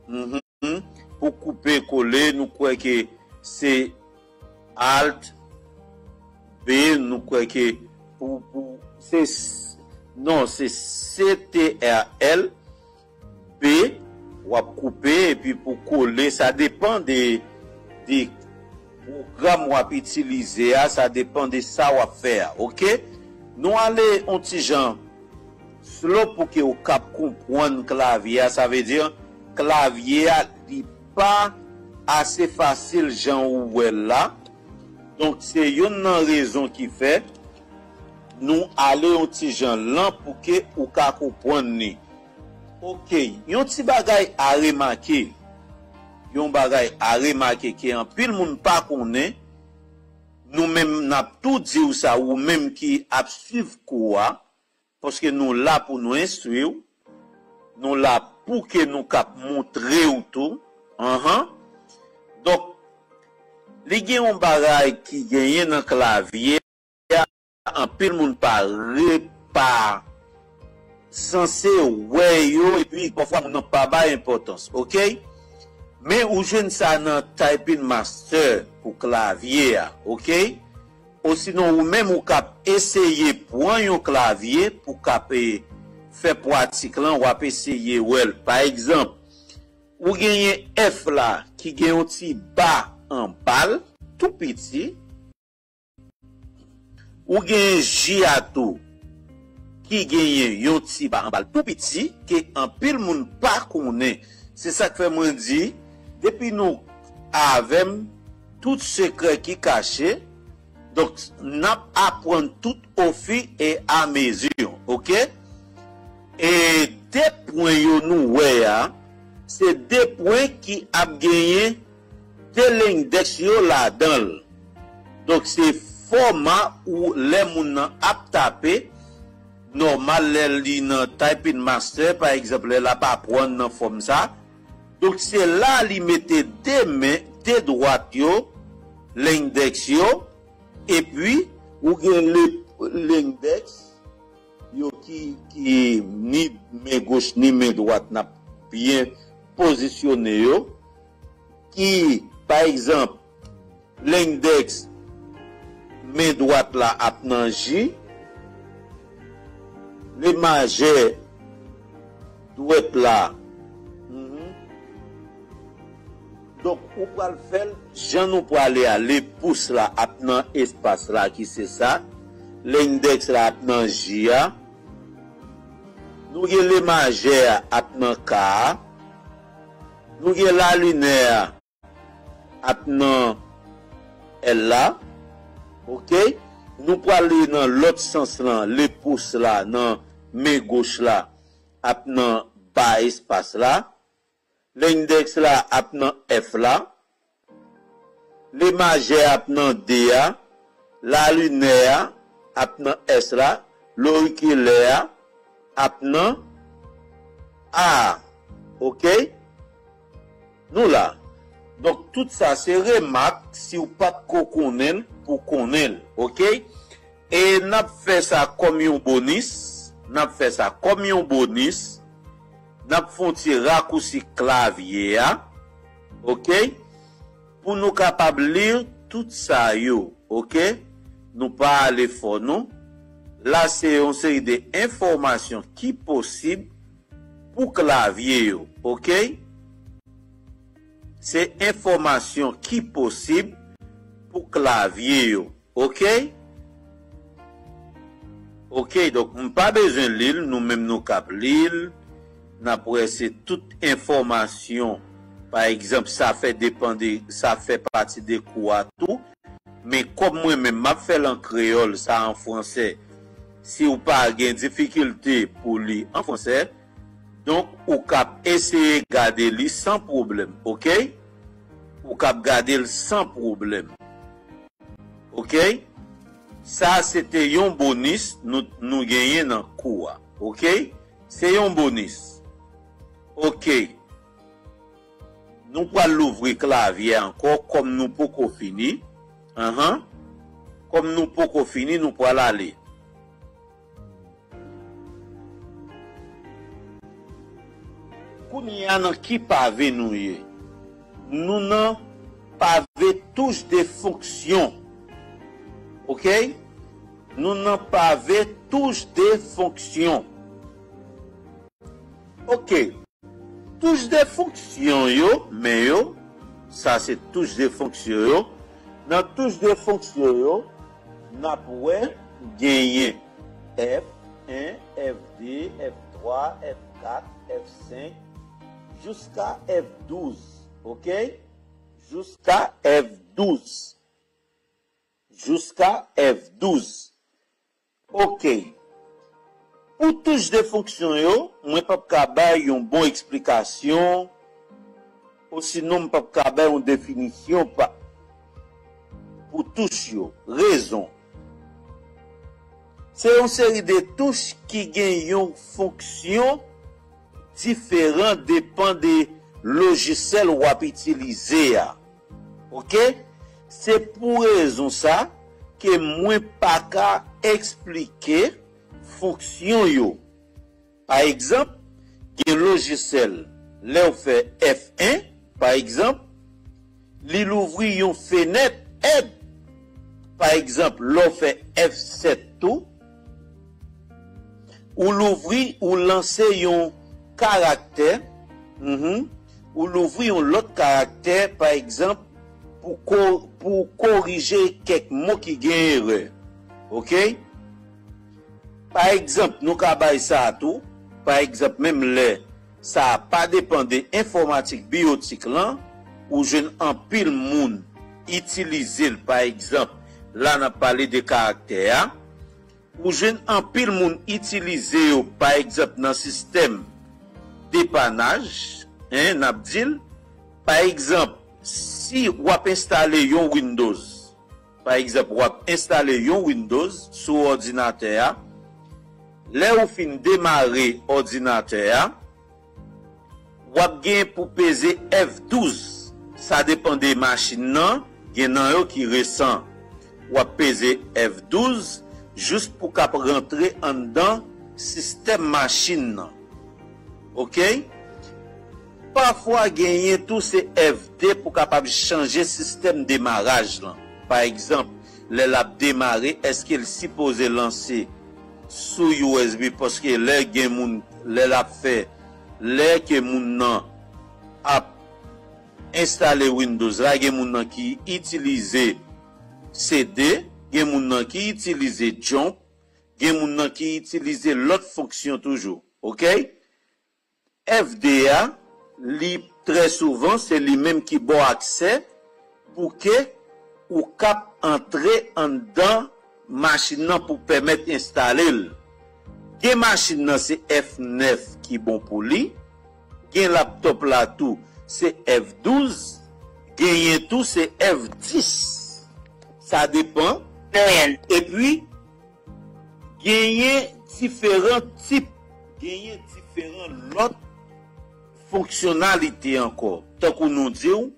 Mhm. Pou koupe, kole, nou kwè ke se Alt B, nou kwè ke pou, pou, se s-, non, se C T R L B, w ap koupe, epi pou kole, sa depann de, de pwogram w ap itilize a, sa depann de sa w ap fè a, oke? Nou ale yon ti jan slow pou ke w kab konprann klavye a, sa vle di, klavye a, li pa ase fasil jan ou wè l la. Donk, se youn nan rezon ki fè nou ale yon ti jan lan pou ke ou ka konprann li. Oke, yon ti bagay a remake. Yon bagay a remake ke anpil moun pa konnen, nou menm n ap tou di w sa, ou menm ki ap swiv kou a, paske nou la pou nou enstwi w, nou la pou ke nou kab montre w tou. Anhan. Donk, li gen yon bagay ki genyen nan klavye a, anpil moun pa re-, pa sanse wè yo, epi pafwa moun nan pa bay enpòtans, oke? Men ou jwenn sa nan Typing Master pou klavye a, oke? Osinon, ou menm ou kab eseye pran yon klavye pou kab, e, fè pratik lan, w ap eseye wè l. Pa egzanp, ou genyen F la ki gen yon ti ba anba l, tou piti. Ou genyen J a tou ki genyen yon ti ba anba l tou piti ke anpil moun pa konnen. Se sa k fè mwen di, depi nou avè m, tout sekrè ki kache, donk, n ap aprann tout au fur et à mesure, oke? E de pwen yo nou wè a, se de pwen ki ap genyen de lendèks yo ladan l. Donk, se fòma ou lè moun nan ap tape, nòmal lè li nan Typing Master, pa egzanp, lè l ap aprann nan fòm sa. Donk, se la li mete de men, de dwat yo, lendèks yo, epi ou gen le, lendèks yo ki, ki ni men goch ni men dwat, n ap byen pozisyone yo, ki, pa egzanp, lendèks men dwat la ap nan J, le majè dwèt la. Mhm. Donk, ou pral fè l jan nou prale a, le pous la ap nan espas la, ki se sa, lendèks la ap nan J a, nou gen le majè a ap nan K a, nou gen la linè a ap nan L la, oke? Nou prale nan lòt sans lan, le pous la nan men goch la ap nan ba espas la, lendèks la ap nan F la, le majè ap nan D a, la linè a ap nan S la, lorikilè a ap nan A. Ok? Nou la. Donk, tout sa se remak, si w pa t ko konnen l, pou konnen l. Ok? E n ap fè sa kòm yon bonis. N ap fè sa kòm yon bonis. N ap fè yon ti rakousi klavye a. Ok? Pou nou kapab li tout sa yo. Ok? Nou pa ale fò non. La se yon seri de enfòmasyon ki posib pou klavye yo. Ok? Se enfòmasyon ki posib pou klavye yo. Ok? Ok, donk m pa bezwen li l, nou menm nou k ap li l. N ap wè se tout enfòmasyon. Pa egzanp, sa fè depan de, sa fè pati de kou a tou. Men kòm mwen menm m ap fè l an kreyòl, sa an fransè. Si w pa gen difikilte pou li an fransè, donk ou k ap eseye gade li san pwoblèm, ok? Ou k ap gade l san pwoblèm. Ok? Sa se te yon bonis nou, nou genyen nan kou a. Ok? Se yon bonis. Ok. Nou pral louvri klavye ankò kòm nou poko fini. Anhan. Kòm nou poko fini, nou pral ale. Kounye a nan ki pave nou ye? Nou nan pave touche de fonction. Ok? Nou nan pave touche de fonction. Ok. Touche de fonction yo, men yo, sa se touche de fonction yo. Nan touche de fonction yo, n ap wè genyen F en, F de, F twa, F kat, F senk, jiska F douz, ok? Jiska F douz. Jiska F douz. Ok. Pou touche de fonction yo, mwen p ap ka bay yon bon eksplikasyon, osinon m p ap ka bay yon definisyon pa, pou touche yo. Rezon. Se yon seri de touche ki gen yon fonksyon diferan depan de lojisyèl w ap itilize a. Ok? Se pou rezon sa ke mwen pa ka eksplike fonksyon yo. Pa egzanp, gen lojisyèl, lè w fè F en, pa egzanp, li louvri yon fenèt èd. Pa egzanp, lè w fè F sèt tou, ou louvri, ou lanse yon karaktè, mhm, ou louvri yon lòt karaktè, pa egzanp, pou ko-, pou korije kèk mo ki gen erè. Ok? Pa egzanp, nou ka bay sa a tou. Pa egzanp, menm lè sa a pa depan de enfòmatik biyotik lan, ou jwenn anpil moun itilize l, pa egzanp, la n ap pale de karaktè a, ou jwenn anpil moun itilize yo, pa egzanp, nan sistèm depanaj, en, n ap di l, pa egzanp, si w ap enstale yon Windows, pa egzanp, w ap enstale yon Windows sou òdinatè a, lè ou fin demare òdinatè a, w ap gen pou peze F douz. Sa depan de machin nan, gen nan yo ki resan. W ap peze F douz jis pou k ap rantre anndan sistèm machin nan. Ok? Pafwa genyen tou se F de pou kapab chanje sistèm demaraj lan. Pa egzanp, lè l ap demare, èske l sipoze lanse sou U S B? Paske lè gen moun, lè l ap fè, lè ke moun nan ap enstale Windows la, gen moun nan ki itilize C D, gen moun nan ki itilize jump, gen moun nan ki itilize lòt fonksyon toujou. Ok? F de a, li trè souvan, se li menm ki ba w aksè pou ke ou kab antre anndan machin nan pou pèmèt enstale l. Gen machin nan se F nèf ki bon pou li, gen laptòp la tou se F douz, genyen tou se F dis. Sa depan. Epi, genyen diferan tip, genyen diferan lòt fonksyonalite ankò. Tankou nou di w,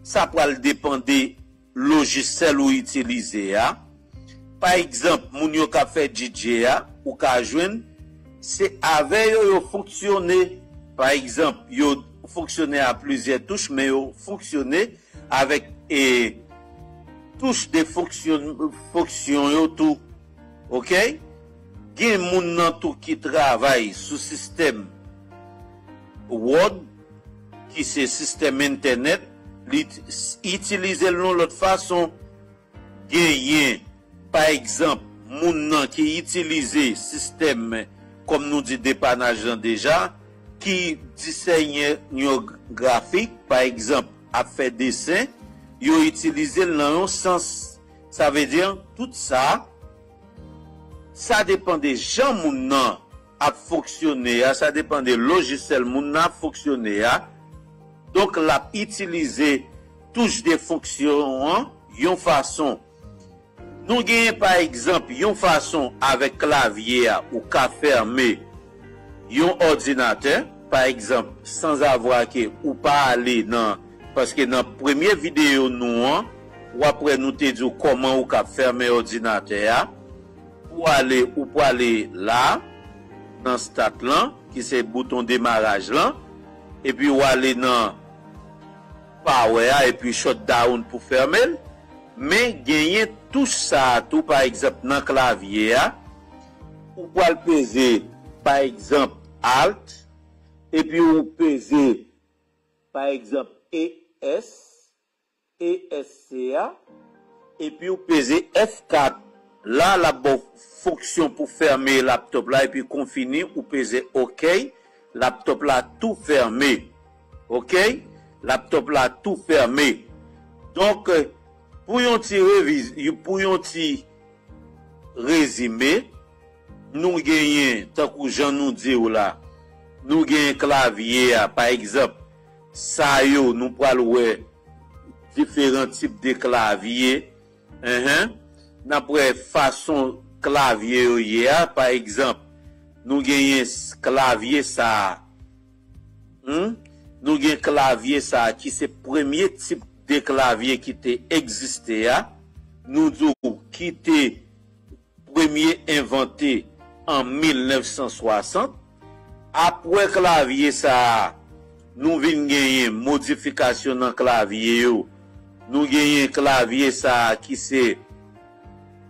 sa pral depann de lojisèl ou itilize a. Pa egzanp, moun yo k ap fè D J a, ou ka jwenn, se avè yo yo fonksyone. Pa egzanp, yo fonksyone a plizyè touch, men yo fonksyone avèk e, touch de fonksyon, fonksyon yo tou. Oke? Gen moun nan tou ki travay sou sistèm Word, ki se sistèm entènèt, li t- itilize l yon lòt fason. Genyen, pa egzanp, moun nan ki itilize sistèm, kòm nou di, depanaj lan deja, ki disènye yon grafik, pa egzanp, ap fè desen, yo itilize l nan yon sans. Sa vle di, tout sa, sa depann de jan moun nan ap fonksyone a, sa depann de lojisèl moun nan ap fonksyone a. Donk, l ap itilize touch de fonksyon an yon fason. Nou genyen, pa egzanp, yon fason avèk klavye a ou ka fèmen yon òdinatè, pa egzanp, sanzavwa ke ou pa ale nan, paske nan premye videyo nou an, w ap wè nou te di w kòman ou ka fèmen òdinatè a, pou ale, ou prale la, nan start lan, ki se bouton demaraj lan, epi w ale nan power a, epi shutdown pou fèmen l. Men genyen touch sa a tou, pa egzanp, nan klavye a, ou pral peze, pa egzanp, Alt, epi ou peze, pa egzanp, E S, E S C a, epi ou peze F kat. La, l ap ba w fonksyon pou fèmen laptòp la, epi kon fini, ou peze OK, laptòp la tou fèmen. Oke? Laptòp la tou fèmen. Donk, pou yon ti reviz, pou yon ti rezime, nou genyen, tankou jan nou di w la, nou genyen klavye a, pa egzanp, sa yo, nou pral wè diferan tip de klavye. Enhen. N ap wè fason klavye yo ye a, pa egzanp, nou genyen s- klavye sa a. Hmm? Nou gen klavye sa a ki se premye tip de klavye ki te egziste a. Nou di w ki te premye envante an mil nèf san swasant. Apre klavye sa a, nou vin genyen modifikasyon nan klavye yo. Nou genyen klavye sa a ki se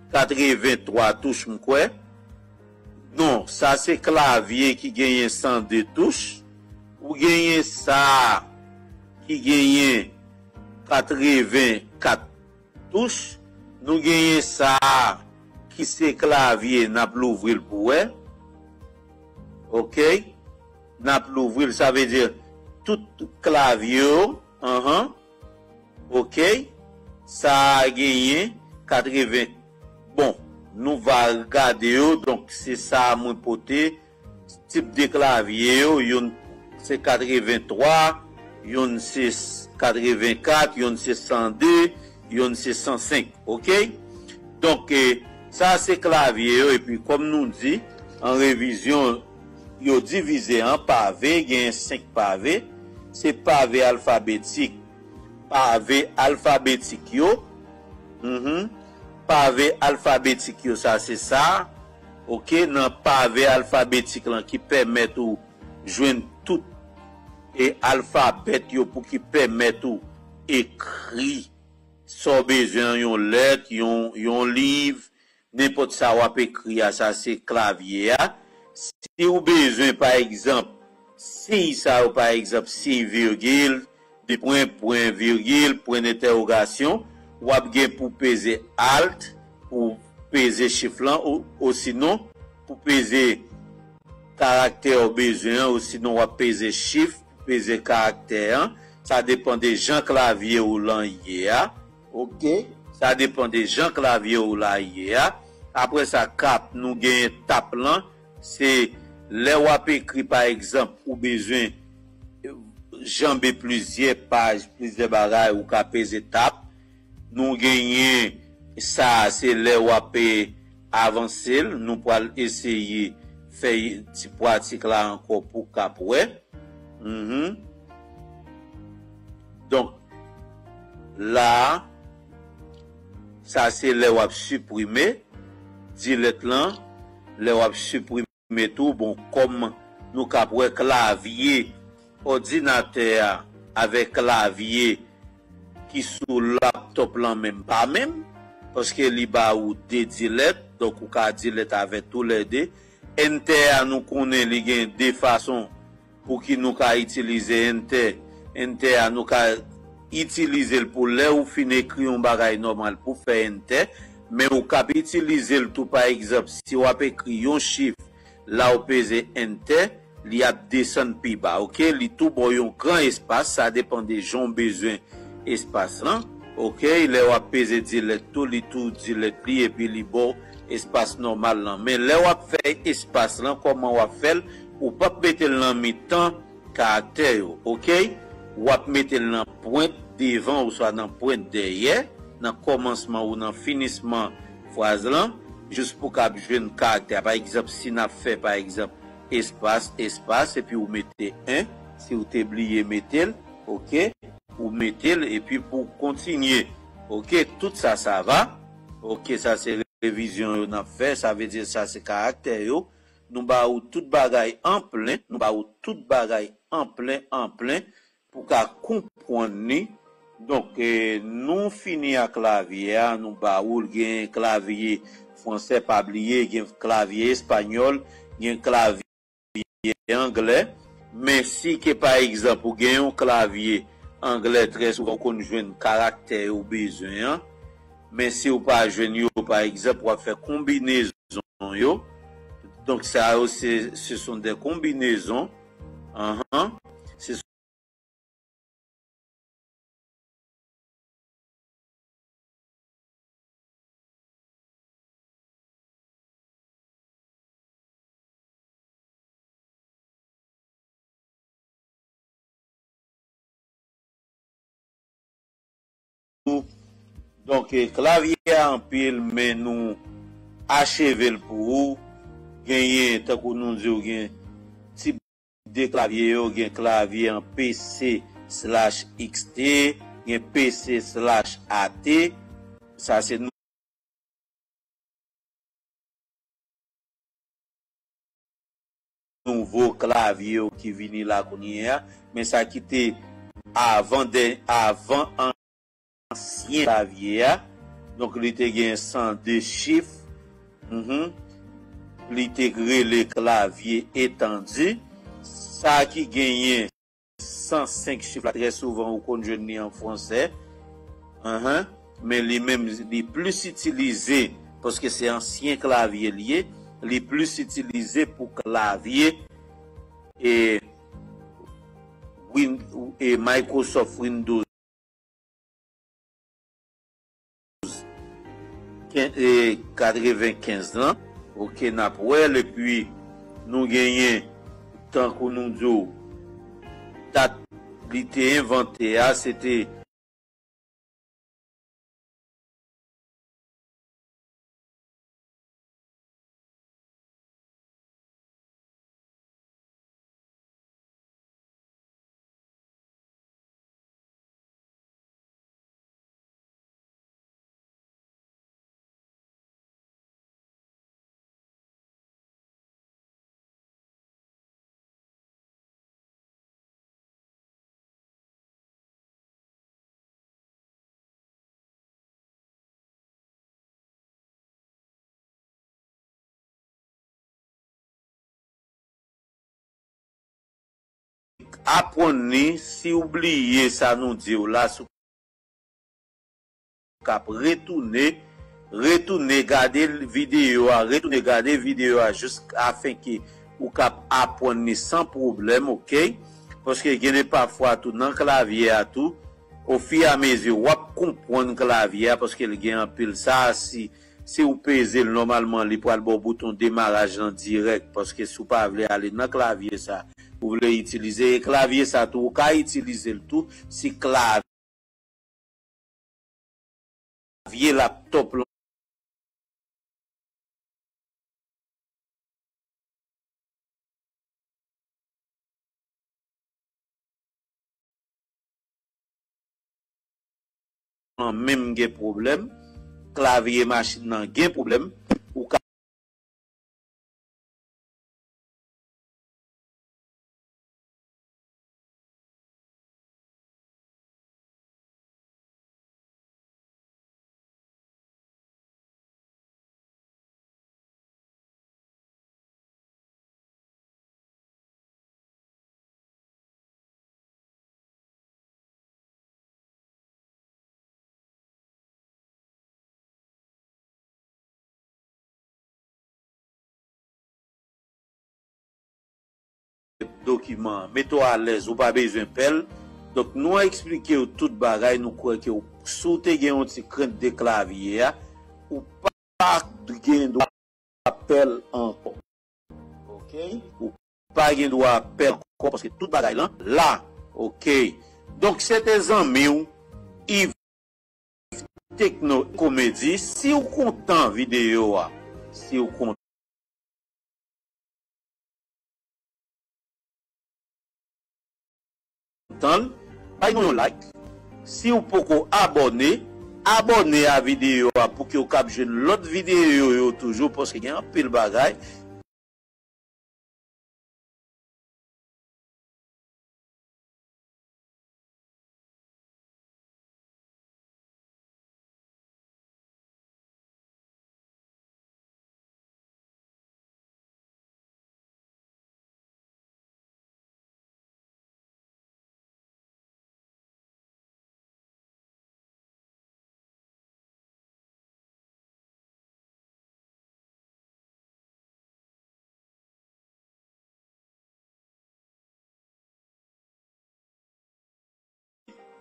katrevenntwa touch, m kwè. Non, sa se klavye ki genyen san de touch. Ou genyen sa a ki genyen katrevenkat touch. Nou genyen sa a ki se klavye, n ap louvri l pou wè. Oke? N ap louvri l, sa vle di tout klavye yo, anhan. Oke? Sa a genyen katreven. Bon, nou va gade yo, donk se sa a mwen pote. Tip de klavye yo, youn se katrevenntwa, youn se s- katrevenkat, youn se san de, youn se san senk, oke? Donk, eh, sa se klavye yo, epi kòm nou di, an revizyon, yo divize an pave, genyen senk pave, se pave alfabetik, pave alfabetik yo, mhm, pave alfabetik yo, sa se sa, oke, nan pave alfabetik lan ki pèmèt ou jwenn tout e alfabèt yo pou ki pèmèt ou ekri sa w bezwen an, yon lèt, yon, yon liv, nenpòt sa w ap ekri a, sa se klavye a. Si w bezwen, pa egzanp, siy sa yo, pa egzanp, siy virgil, de pwen, pwen, virgil, pwen dentèwogasyon, w ap gen pou peze Alt, pou peze chif lan, ou, osinon, pou peze karaktè w bezwen an, osinon w ap peze chif, peze karaktè an. Sa depann de jan klavye w lan ye a. Oke? Sa depann de jan klavye w la ye a. Apre sa, kap, nou genyen tap lan. Se lè w ap ekri, pa egzanp, ou bezwen janbe plizyè paj, plizyè bagay, ou ka peze tap. Nou genyen sa, se lè w ap, eh, avanse l. Nou pral eseye fè ti pratik la ankò pou kap wè. Mhm. Donk, la a, sa se lè w ap siprime di lèt lan, lè w ap siprime tou, bon, kòm nou k ap wè klavye òdinatè a avèk klavye ki sou laptòp lan menm pa menm, paske li ba ou de di lèt, donk ou ka di lèt avèk toulède. Entè a, nou konnen li gen de fason pou ki nou ka itilize entè. Entè a, nou ka itilize l pou lè ou fin ekri yon bagay nòmal pou fè entè, men ou kab itilize l tou, pa egzanp, si w ap ekri yon chif, la ou peze entè, li ap desann pi ba, oke? Li tou ba w yon gran espas, sa depann de jan w bezwen espas lan, oke? Lè w ap peze di lèt tou, li tou di lèt li, epi li ba w espas nòmal lan. Men lè w ap fè espas lan, kòman w ap fè l? Ou p ap mete l nan mitan karaktè yo, oke? W ap mete l nan pwent devan oswa nan pwent dèyè, nan kòmansman ou nan finisman fraz lan, jis pou w kab jwenn karaktè a. Pa egzanp, si n ap fè, pa egzanp, espas, espas, epi ou mete en, si w te bliye mete l, oke? Ou mete l, epi pou w kontinye, oke? Tout sa, sa va. Oke, sa se revizyon yo n ap fè, sa vle di sa se karaktè yo. Nou ba ou tout bagay an plen, nou ba ou tout bagay an plen, an plen, pou w ka konprann li. Donk, eh, nou fini ak klavye a, nou ba ou l, gen klavye fransè, pa bliye, gen klavye espanyòl, gen klavye anglè. Men si ke, pa egzanp, ou gen yon klavye anglè, trè souvan ou konn jwenn karaktè ou bezwen an. Men si ou pa jwenn yo, pa egzanp, w ap fè konbinezon yo. Donk, sa yo, se, ce sont des combinaisons. Anhan. Se Donk, eh, klavye a anpil, men nou acheve l pou ou. Genyen, tankou nou di w, gen tip de klavye yo, gen klavye an P C slash X T, gen P C slash A T. Sa se nouvo klavye yo ki vini la kounye a, men sa ki te avan dè-, avan ansyen klavye a. Donk, li te gen san de chif. Mhm. Li te rele klavye etandi. Sa ki genyen san senk chif la, trè souvan ou konn jwenn li an fransè. Ahan. Men li menm, li plis itilize, paske se ansyen klavye li ye, li plis itilize pou klavye e, Win-, e Microsoft Windows ken-, e, katrevenkenz lan. Oke, n ap wè l, epi nou genyen, tankou nou di w, dat li te envante a, se te Aprann li, si w bliye sa nou di w la, si w k ap retounen, retounen gade videyo a, retounen gade videyo a jis afenke ou k ap aprann li san pwoblèm, oke? Paske gen de pafwa tou nan klavye a tou, ofiramezi w ap konprann klavye a, paske l gen anpil sa, si, si w peze l nòmalman, li pral ba w bouton demaraj lan dirèk, paske si w pa vle ale nan klavye sa, ou vle itilize, e klavye sa tou, ou ka itilize l tou, si klavye laptòp lan lan menm gen pwoblèm, klavye machin nan gen pwoblèm, ou ka dokiman an. Mete w alèz, ou pa bezwen pèl. Donk, nou eksplike w tout bagay, nou kwè ke w, si w te gen yon ti krent de klavye a, ou pa gen dwa pèl ankò. Ok? Ou pa gen dwa pèl ankò paske tout bagay lan la. Ok? Donk, se te zanmi w, Yves Techno Comedy. Si w kontan videyo a, si w kontan l, bay nou yon like. Si w poko abòne, abòne a videyo a pou ke w kab jwenn lòt videyo yo toujou, paske gen anpil bagay.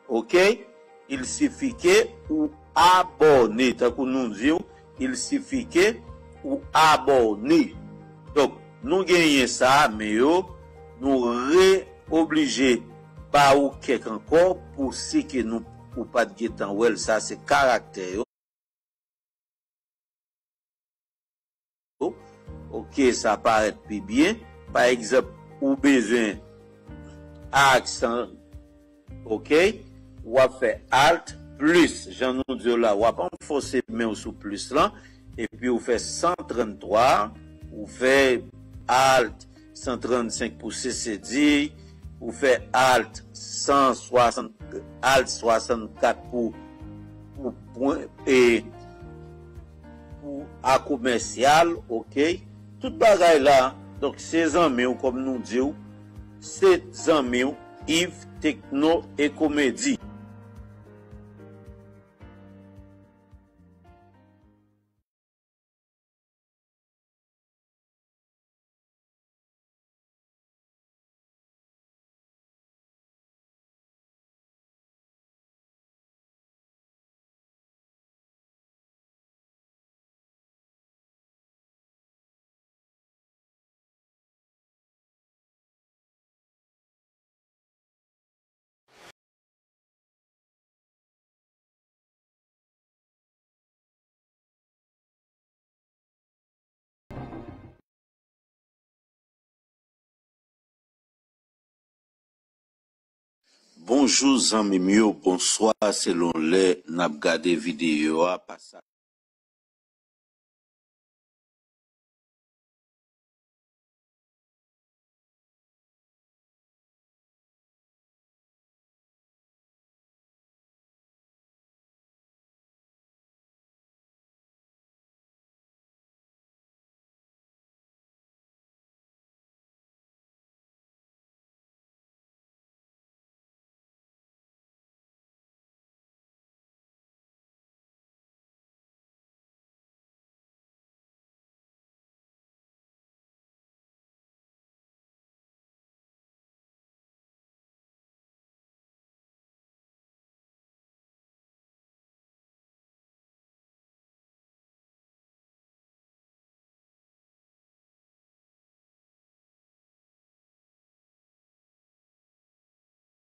Ok? Il suffit que ou abòne. Tankou nou di w, il suffit que ou abòne. Donk, nou genyen sa, men yo, nou re oblije ba ou kèk ankò pou si ke nou, ou pa t gentan wè l, sa se karaktè yo. Ok, sa parèt pi byen. Pa egzanp, ou bezwen aksan, ok? W ap fè Alt plis, jan nou di w la, w ap anfonse men w sou plis lan, epi w fè san tranntwa, ou fè Alt san trannsenk pou C C D, ou fè Alt san swasant, Alt swasannkat pou, pou pwen, e, pou a komèsyal, ok? Tout bagay la, donk, se zanmi w, kòm nou di w, se zanmi w, Yves Techno et Comedy. Bonjou zanmi m yo, bonswa selon lè n ap gade videyo a, pasa